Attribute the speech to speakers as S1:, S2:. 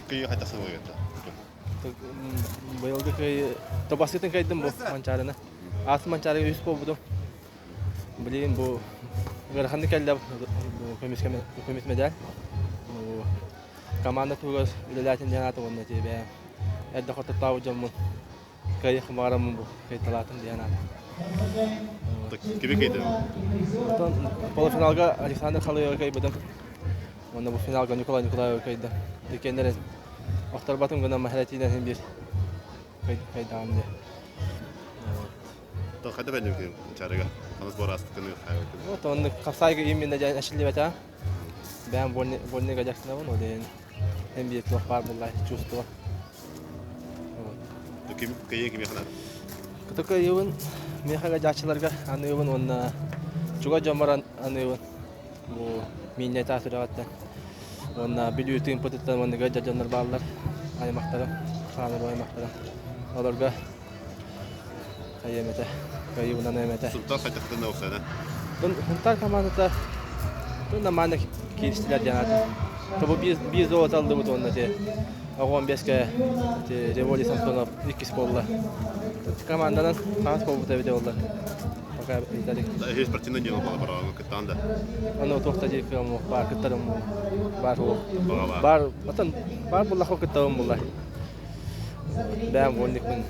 S1: кыайыы хайдах сылыгыта?
S2: Быйылгы кыайыы тобасытын кыайдым бу Манчаарыны. Аас Манчаарыга үс буолбутум. Билигин бу ыараханнык кэллэ көмүс көмүс медаль. Команда туһугар үлэлээтин диэн аата уонна ити бэйэм эрдэ хототтообут дьоммун кыайыах баҕараммын бу кыайталаатым диэн аата.
S1: Кими кыайдың?
S2: Оттон полуфиналга Александр Халыева кыайбытым. Уонна бу финалга Николай Николаева кыайда. Иккиэннэрин охторботум гынан маһэрэтиинэн син биир кыайдаҕым дии.
S1: Хайда бэннүк чарыга? Анас борастыкыны хайбытын.
S2: Вот оннук хапсайга именно дьэ эшиллибэтэ. Бэйэм вольный гаджаксынабын, ол иһин эн биир туох баар буолла чувство. Вот.
S1: Ким кыйы кими ханат?
S2: Кыта кыйыбын миэхэ гаджаччыларга аныыбын уонна чуга дьоммор аныыбын. Бу миинньэ таас үрэҕиттэн уонна Бүлүү Тыымпытыттан уонна ыалдьар дьоннор бааллар, аймахтара, хааныру аймахтара. Олорго хайыам этэ, кыайыыбынан ыам этэ.
S1: Сунтаар хайдахтан Оксана?
S2: Сунтаар командата нормально кииристилэр диэн аата. Тобу биир золото алдыбыт уонна те оҕон бэскэ Револи Самсонов иккис буолла. Команданан хаас буолбута эбитэ буолла. Пока Виталик.
S1: Да, спортивный дело было бараҕа кыттаан да.
S2: Аны туох да диир кыам баар кыттарым баар баар отон баар буллахха кыттабым булла. Бэйэм вольникпын.